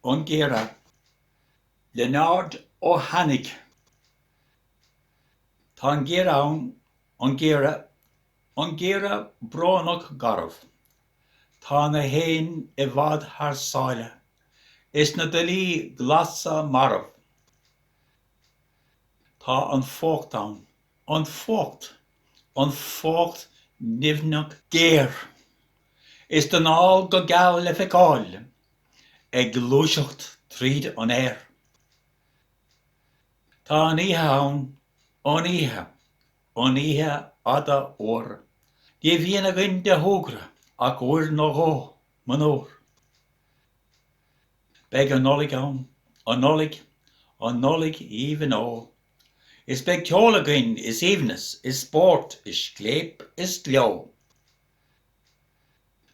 An Geimhreadh. Lionáird Ó hAnnaidh. Tá an geimhreadh ann, an geimhreadh, an geimhreadh brónach garbh. Tá na héin i bhfad thar sáile, is na duillí glasa marbh. Tá an fuacht ann, an fuacht, an fuacht nimhneach géar, is d'anáil go geal le feiceáil ag gluaiseacht tríd an aer. Tá an oíche ann, an oíche, an oíche fhada fhuar. Ní bhíonn againn de shúgradh ach uair nó dhó, monuar. Beidh an Nollaig ann, an Nollaig, an Nollaig aoibhinn ó. Is beidh ceol againn is aoibhneas is spórt is scléip is gleo.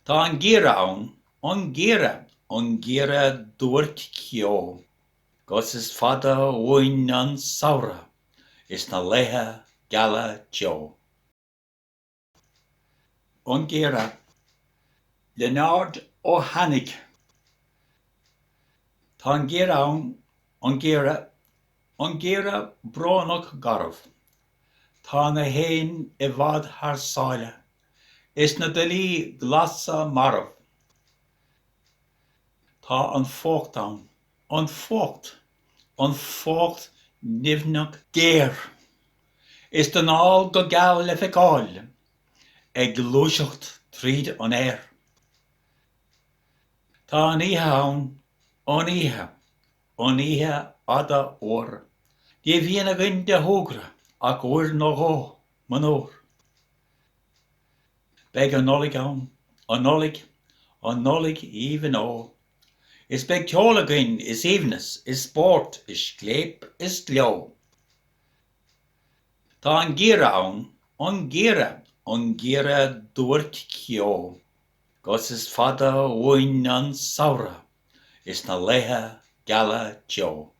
Tá an geimhreadh ann, an geimhreadh, an geimhreadh duairc ceo. 'Gus is fada uainn an samhradh is na laetha geala teo. An Geimhreadh. Lionáird Ó hAnnaidh. Tá an geimhreadh ann, an geimhreadh, an geimhreadh brónach garbh. Tá na héin i bhfad thar sáile, is na duillí glasa marbh. Tá an fuacht ann, an fuacht, an fuacht nimhneach géar, is d'anáil go geal le feiceáil ag gluaiseacht tríd an aer. Tá an oíche ann, an oíche, an oíche fhada fhuar. Ní bhíonn againn de shúgradh ach uair nó dhó, monuar. Beidh an Nollaig ann, an Nollaig, an Nollaig aoibhinn ó. Is beidh ceol againn is aoibhneas is spórt is scléip is gleo. Tá an geimhreadh ann, an geimhreadh, an geimhreadh duairc ceo. 'Gus is fada uainn an samhradh is na laetha geala teo.